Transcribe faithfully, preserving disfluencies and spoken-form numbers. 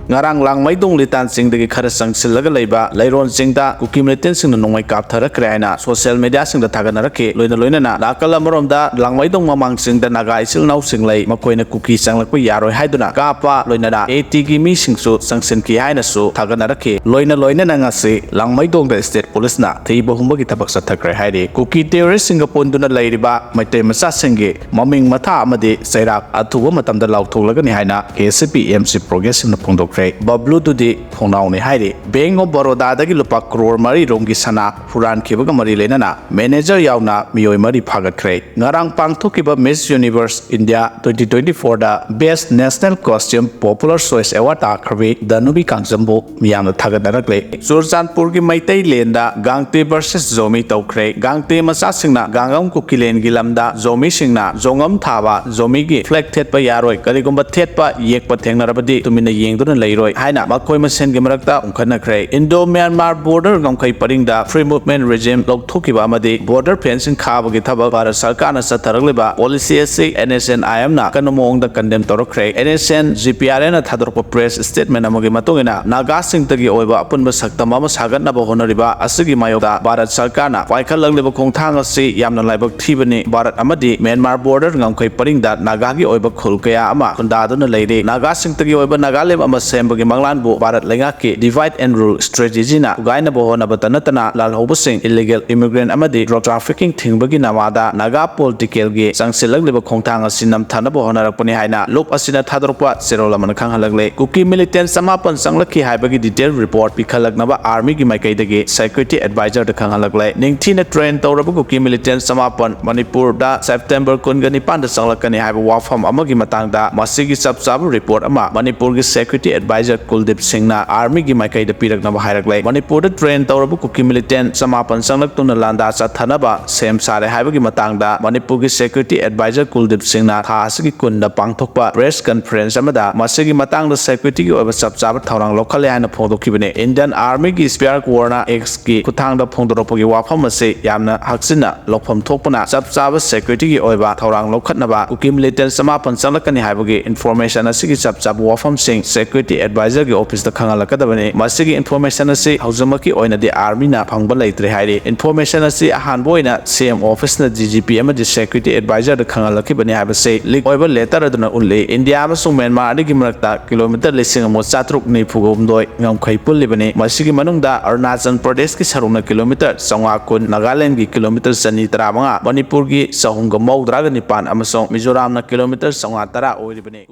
ꯉꯔꯥꯡ ꯂꯥꯡꯃꯩꯗꯣꯡ ꯂꯤꯇꯥꯟꯁꯤꯡꯗꯒꯤ ꯈꯔ ꯆꯪꯁꯤꯜꯂꯒ ꯂꯩꯕ ꯂꯩꯔꯣꯟꯁꯤꯡꯗ ꯀꯨꯀꯤ ꯃꯤꯂꯤꯇꯦꯟꯁꯤꯡꯅ ꯅꯣꯡꯃꯩ ꯀꯥꯞꯊꯔꯛꯈ꯭ꯔꯦ ꯍꯥꯏꯅ ꯁꯣꯁꯤꯌꯦꯜ ꯃꯦꯗꯤꯌꯥꯁꯤꯡꯗ ꯊꯥꯒꯠꯅꯔꯛꯈꯤ꯫ ꯂꯣꯏꯅ ꯂꯣꯏꯅꯅ ꯅꯥꯀꯜ ꯑꯃꯔꯣꯝꯗ ꯂꯥꯡꯃꯩꯗꯣꯡ ꯃꯃꯥꯡꯁꯤꯡꯗ ꯅꯥꯒꯥ ꯏꯆꯤꯜ ꯏꯅꯥꯎꯁꯤꯡ ꯂꯩ, ꯃꯈꯣꯏꯅ ꯀꯨꯀꯤ ꯆꯪꯂꯛꯄ ꯌꯥꯔꯣꯏ ꯍꯥꯏꯗꯨꯅ ꯀꯥꯞꯄ, ꯂꯣꯏꯅꯅ ꯑꯦ ꯇꯤꯒꯤ ꯃꯤꯁꯤꯡꯁꯨ ꯆꯪꯁꯤꯟꯈꯤ ꯍꯥꯏꯅꯁꯨ ꯊꯥꯒꯠꯅꯔꯛꯈꯤ꯫ ꯂꯣꯏꯅ ꯂꯣꯏꯅꯅ ꯉꯁꯤ ꯂꯥꯡꯃꯩꯗꯣꯡꯗ ꯁ꯭ꯇꯦꯠ ꯄꯨꯂꯤꯁꯅ ꯊꯤꯕ ꯍꯨꯝꯕꯒꯤ ꯊꯕꯛ ꯆꯠꯊꯈ꯭ꯔꯦ ꯍꯥꯏꯔꯤ꯫ ꯀꯨꯀꯤ ꯇꯦꯔꯣꯔꯤꯁꯁꯤꯡꯒ ꯄꯨꯟꯗꯨꯅ ꯂꯩꯔꯤꯕ ꯃꯩꯇꯩ ꯃꯆꯥꯁꯤꯡꯒꯤ ꯃꯃꯤꯡ ꯃꯊꯥ ꯑꯃꯗꯤ ꯆꯩꯔꯥꯛ ꯑꯊꯨꯕ ꯃꯇꯝꯗ ꯂꯥꯎꯊꯣꯛꯂꯒꯅꯤ ꯍꯥꯏꯅ ꯀꯦ S C P M C ꯄ꯭ꯔꯣꯒ꯭ꯔꯦꯁꯁꯤꯡꯅ ꯐꯣꯡꯗꯣꯛꯈ꯭ꯔꯦ꯫ ꯕꯕ꯭ꯂꯨꯗꯨꯗꯤ ꯊꯣꯡꯅꯥꯎꯅꯤ ꯍꯥꯏꯔꯤ꯫ ꯕꯦꯡ ꯑꯣꯐ ꯕꯔꯣꯗꯥꯗꯒꯤ ꯂꯨꯄꯥ ꯀ꯭ꯔꯣꯔ ꯃꯔꯤ ꯔꯣꯝꯒꯤ ꯁꯅꯥ ꯍꯨꯔꯥꯟꯈꯤꯕꯒ ꯃꯔꯤ ꯂꯩꯅꯅ ꯃꯦꯅꯦꯖꯔ ꯌꯥꯎꯅ ꯃꯤꯑꯣꯏ ꯃꯔꯤ ꯐꯥꯒꯠꯈ꯭ꯔꯦ꯫ ꯉꯔꯥꯡ ꯄꯥꯡꯊꯣꯛꯈꯤꯕ miss universe India twenty twenty ꯐꯣꯔꯗ best national costume popular choice award ꯇꯥꯈ꯭ꯔꯕꯤ ꯗꯅꯨꯕꯤ ꯀꯥꯡꯖꯝꯕꯨ ꯃꯤꯌꯥꯝꯅ ꯊꯥꯒꯠꯅꯔꯛꯂꯦ꯫ ꯆꯨꯔꯆꯥꯟꯄꯨꯔꯒꯤ ꯃꯩꯇꯩꯂꯦꯟꯗ ꯒꯥꯡꯇꯦ ꯚꯔꯁꯦꯁ ꯖꯣꯃꯤ ꯇꯧꯈ꯭ꯔꯦ꯫ ꯒꯥꯡꯇꯦ ꯃꯆꯥꯁꯤꯡꯅ ꯒꯥꯡꯉꯝ ꯀꯨꯀꯤꯂꯦꯟꯒꯤ ꯂꯝꯗ ꯖꯣꯃꯤꯁꯤꯡꯅ ꯖꯣꯉꯝ ꯊꯥꯕ, ꯖꯣꯃꯤꯒꯤ ꯐ꯭ꯂꯦꯒ ꯊꯦꯠꯄ ꯌꯥꯔꯣꯏ, ꯀꯔꯤꯒꯨꯝꯕ ꯊꯦꯠꯄ ꯌꯦꯛꯄ ꯊꯦꯡꯅꯔꯕꯗꯤ ꯇꯨꯃꯤꯟꯅ ꯌꯦꯡꯗꯨꯅ ꯂꯩꯔꯣꯏ ꯍꯥꯏꯅ ꯃꯈꯣꯏ ꯃꯁꯦꯟꯒꯤ ꯃꯔꯛꯇ ꯎꯪꯈꯠꯅꯈ꯭ꯔꯦ꯫ ꯏꯟꯗꯣ ꯃ꯭ꯌꯥꯟꯃꯥꯔ ꯕꯣꯔꯗꯔ ꯉꯝꯈꯩ ꯄꯔꯤꯡꯗ ꯐ꯭ꯔꯤ ꯃꯨꯚꯃꯦꯟ ꯔꯤꯖꯤꯝ ꯂꯧꯊꯣꯛꯈꯤꯕ ꯑꯃꯗꯤ ꯕꯣꯔꯗꯔ ꯐꯦꯟꯁꯤꯡ ꯈꯥꯕꯒꯤ ꯊꯕꯛ ꯚꯥꯔꯠ ꯁꯔꯀꯥꯔꯅ ꯆꯠꯊꯔꯛꯂꯤꯕ ꯄꯣꯂꯤꯁꯤ ꯑꯁꯤ ꯑꯦꯟ ꯑꯦꯁ ꯑꯦꯟ ꯑꯥꯏ ꯑꯦꯝꯅ ꯑꯀꯟꯕ ꯃꯑꯣꯡꯗ ꯀꯟꯗꯦꯝ ꯇꯧꯔꯛꯈ꯭ꯔꯦ꯫ N S N G P R ꯑꯦꯟꯅ ꯊꯥꯗꯣꯔꯛꯄ ꯄ꯭ꯔꯦꯁ ꯁ꯭ꯇꯦꯠꯃꯦꯟ ꯑꯃꯒꯤ ꯃꯇꯨꯡ ꯏꯟꯅ, ꯅꯥꯒꯥꯁꯤꯡꯇꯒꯤ ꯑꯣꯏꯕ ꯑꯄꯨꯟꯕ ꯁꯛꯇꯝ ꯑꯃ ꯁꯥꯒꯠꯅꯕ ꯍꯣꯠꯅꯔꯤꯕ ꯑꯁꯤꯒꯤ ꯃꯥꯌꯣꯛꯇ ꯚꯥꯔꯠ ꯁꯔꯀꯥꯔꯅ ꯄꯥꯏꯈꯠꯂꯛꯂꯤꯕ ꯈꯣꯡꯊꯥꯡ ꯑꯁꯤ ꯌꯥꯝꯅ ꯂꯥꯏꯕꯛ ꯊꯤꯕꯅꯤ꯫ ꯚꯥꯔꯠ ꯑꯃꯗꯤ ꯃ꯭ꯌꯥꯟꯃꯥꯔ ꯕꯣꯔꯗꯔ ꯉꯝꯈꯩ ꯄꯔꯤꯡꯗ ꯅꯥꯒꯥꯒꯤ ꯑꯣꯏꯕ ꯈꯨꯜ ꯀꯌꯥ ꯑꯃ ꯈꯨꯟꯗꯥꯗꯨꯅ ꯂꯩꯔꯤ꯫ ꯅꯥꯒꯥꯁꯤꯡꯇꯒꯤ ꯑꯣꯏꯕ ꯅꯥꯒꯥꯂꯦꯟ ꯑꯃ ꯁꯦꯝꯕꯒꯤ ꯃꯪꯂꯥꯟꯕꯨ ꯚꯥꯔꯠ ꯂꯩꯉꯥꯛꯀꯤ divide and rule strategy ꯅ ꯊꯨꯒꯥꯏꯅꯕ ꯍꯣꯠꯅꯕꯇ ꯅꯠꯇꯅ, ꯂꯥꯜꯍꯧꯕꯁꯤꯡ, ꯏꯂꯤꯒꯦꯜ ꯏꯃꯤꯒ꯭ꯔꯦꯟꯠ ꯑꯃꯗꯤ ꯗ꯭ꯔꯒ ꯇ꯭ꯔꯥꯐꯤꯀꯤꯡ ꯊꯤꯡꯕꯒꯤ ꯅꯃꯥꯗ ꯅꯥꯒꯥ ꯄꯣꯂꯤꯇꯤꯀꯦꯜꯒꯤ ꯆꯪꯁꯤꯜꯂꯛꯂꯤꯕ ꯈꯣꯡꯊꯥꯡ ꯑꯁꯤ ꯅꯝꯊꯅꯕ ꯍꯣꯠꯅꯔꯛꯄꯅꯤ ꯍꯥꯏꯅ ꯂꯨꯞ ꯑꯁꯤꯅ ꯊꯥꯗꯣꯔꯛꯄ ꯆꯦꯔꯣꯜ ꯑꯃꯅ ꯈꯪꯍꯜꯂꯛꯂꯦ꯫ ꯀꯨꯀꯤ ꯃꯤꯂꯤꯇꯦꯟꯠ ꯆꯃꯥꯄꯟ ꯆꯪꯂꯛꯈꯤ ꯍꯥꯏꯕꯒꯤ ꯗꯤꯇꯦꯜ ꯔꯤꯄꯣꯔꯠ ꯄꯤꯈꯠꯂꯛꯅꯕ ꯑꯥꯔꯃꯤꯒꯤ ꯃꯥꯏꯀꯩꯗꯒꯤ ꯁꯦꯀ꯭ꯌꯨꯔꯤꯇꯤ ꯑꯦꯗꯚꯥꯏꯖꯔꯗ ꯈꯪꯍꯜꯂꯛꯂꯦ꯫ ꯅꯤꯡꯊꯤꯅ ꯇ꯭ꯔꯦꯟ ꯇꯧꯔꯕ ꯀꯨꯀꯤ ꯃꯤꯂꯤꯇꯦꯟꯠ ꯆꯃꯥꯄꯟ ꯃꯅꯤꯄꯨꯔꯗ ꯁꯦꯞꯇꯦꯝꯕꯔ ꯀꯨꯟꯒ ꯅꯤꯄꯥꯟꯗ ꯆꯪꯂꯛꯀꯅꯤ ꯍꯥꯏꯕ ꯋꯥꯐꯝ ꯑꯃꯒꯤ ꯃꯇꯥꯡꯗ ꯃꯁꯤꯒꯤ ꯆꯞ ꯆꯥꯕ ꯔꯤꯄꯣꯔꯠ ꯑꯃ ꯃꯅꯤꯄꯨꯔꯒꯤ ꯁꯦꯀ꯭ꯌꯨꯔꯤꯇꯤ ꯑꯦꯗꯚꯥꯏꯖꯔ ꯀꯨꯜꯗꯤꯞ ꯁꯤꯡꯅ ꯑꯥꯔꯃꯤꯒꯤ ꯃꯥꯏꯀꯩꯗ ꯄꯤꯔꯛꯅꯕ ꯍꯥꯏꯔꯛꯂꯦ꯫ ꯃꯅꯤꯄꯨꯔꯗ ꯇ꯭ꯔꯦꯟ ꯇꯧꯔꯕ ꯀꯨꯀꯤ ꯃꯤꯂꯤꯇꯦꯟꯠ ꯆꯃꯥꯄꯟ ꯆꯪꯂꯛꯇꯨꯅ ꯂꯥꯟꯗꯥ ꯆꯠꯊꯅꯕ ꯁꯦꯝ ꯁꯥꯔꯦ ꯍꯥꯏꯕꯒꯤ ꯃꯇꯥꯡꯗ ꯃꯅꯤꯄꯨꯔꯒꯤ ꯁꯦꯀ꯭ꯌꯨꯔꯤꯇꯤ ꯑꯦꯗꯚꯥꯏꯖꯔ ꯀꯨꯜꯗꯤꯞ ꯁꯤꯡꯅ ꯊꯥ ꯑꯁꯤꯒꯤ ꯀꯨꯟꯗ ꯄꯥꯡꯊꯣꯛꯄ ꯄ꯭ꯔꯦꯁ ꯀꯟꯐꯔꯦꯟꯁ ꯑꯃꯗ ꯃꯁꯤꯒꯤ ꯃꯇꯥꯡꯗ ꯁꯦꯀ꯭ꯌꯨꯔꯤꯇꯤꯒꯤ ꯑꯣꯏꯕ ꯆꯞ ꯆꯥꯕ ꯊꯧꯔꯥꯡ ꯂꯧꯈꯠꯂꯦ ꯍꯥꯏꯅ ꯐꯣꯡꯗꯣꯛꯈꯤꯕꯅꯤ꯫ ꯏꯟꯗꯤꯌꯟ ꯑꯥꯔꯃꯤꯒꯤ ꯁ꯭ꯄꯤꯌꯥꯔ ꯀꯣꯔꯅ ꯑꯦꯛꯁꯀꯤ ꯈꯨꯠꯊꯥꯡꯗ ꯐꯣꯡꯗꯣꯔꯛꯄꯒꯤ ꯋꯥꯐꯝ ꯑꯁꯤ ꯌꯥꯝꯅ ꯍꯛꯆꯤꯟꯅ ꯂꯧꯐꯝ ꯊꯣꯛꯄꯅ ꯆꯞ ꯆꯥꯕ ꯁꯦꯀ꯭ꯌꯨꯔꯤꯇꯤꯒꯤ ꯑꯣꯏꯕ ꯊꯧꯔꯥꯡ ꯂꯧꯈꯠꯅꯕ ꯀꯨꯀꯤ ꯃꯤꯂꯤꯇꯦꯟꯠ ꯆꯃꯥꯄꯟ ꯆꯪꯂꯛꯀꯅꯤ ꯍꯥꯏꯕꯒꯤ ꯏꯟꯐꯣꯔꯃꯦꯁꯟ ꯑꯁꯤꯒꯤ ꯆꯞ ꯆꯥꯕ ꯋꯥꯐꯝꯁꯤꯡ ꯁꯦꯀ꯭ꯌꯨꯔꯤꯇꯤ ꯑꯦꯗꯚꯥꯏꯖꯔꯒꯤ ꯑꯣꯐꯤꯁꯇ ꯈꯪꯍꯜꯂꯛꯀꯗꯕꯅꯤ꯫ ꯃꯁꯤꯒꯤ ꯏꯟꯐꯣꯔꯃꯦꯁꯟ ꯑꯁꯤ ꯍꯧꯖꯤꯛꯃꯛꯀꯤ ꯑꯣꯏꯅꯗꯤ ꯑꯥꯔꯃꯤꯅ ꯐꯪꯕ ꯂꯩꯇ꯭ꯔꯦ ꯍꯥꯏꯔꯤ꯫ ꯏꯟꯐꯣꯔꯃꯦꯁꯟ ꯑꯁꯤ ꯑꯍꯥꯟꯕ ꯑꯣꯏꯅ ꯁꯤ ꯑꯦꯝ ꯑꯣꯐꯤꯁꯅ ꯗꯤ ꯖꯤ ꯄꯤ ꯑꯃꯗꯤ ꯁꯦꯀ꯭ꯌꯨꯔꯤꯇꯤ ꯑꯦꯗꯚꯥꯏꯖꯔꯗ ꯈꯪꯍꯜꯂꯛꯈꯤꯕꯅꯤ ꯍꯥꯏꯕꯁꯤ ꯂꯤꯛ ꯑꯣꯏꯕ ꯂꯦꯇꯔ ꯑꯗꯨꯅ ꯎꯠꯂꯤ꯫ ꯏꯟꯗꯤꯌꯥ ꯑꯃꯁꯨꯡ ꯃ꯭ꯌꯥꯟꯃꯥꯔ ꯑꯅꯤꯒꯤ ꯃꯔꯛꯇ ꯀꯤꯂꯣꯃꯤꯇꯔ ꯂꯤꯁꯤꯡ ꯑꯃ ꯆꯥꯇ꯭ꯔꯨꯛ ꯅꯤꯐꯨ ꯍꯨꯝꯗꯣꯏ ꯉꯝꯈꯩ ꯄꯨꯜꯂꯤꯕꯅꯤ꯫ ꯃꯁꯤꯒꯤ ꯃꯅꯨꯡꯗ ꯑꯔꯨꯅꯥꯆꯜ ꯄ꯭ꯔꯗꯦꯁꯀꯤ ꯁꯔꯨꯛꯅ ꯀꯤꯂꯣꯃꯤꯇꯔ ꯆꯥꯝꯃꯉꯥ ꯀꯨꯟ, ꯅꯥꯒꯥꯂꯦꯟꯗꯒꯤ ꯀꯤꯂꯣꯃꯤꯇꯔ ꯆꯅꯤ ꯇꯔꯥꯃꯉꯥ, ꯃꯅꯤꯄꯨꯔꯒꯤ ꯆꯍꯨꯝꯒ ꯃꯧꯗ꯭ꯔꯥꯒ ꯅꯤꯄꯥꯟ ꯑꯃꯁꯨꯡ ꯃꯤꯖꯣꯔꯥꯝꯅ ꯀꯤꯂꯣꯃꯤꯇꯔ ꯆꯥꯝꯃꯉꯥ ꯇꯔꯥ ꯑꯣꯏꯔꯤꯕꯅꯤ꯫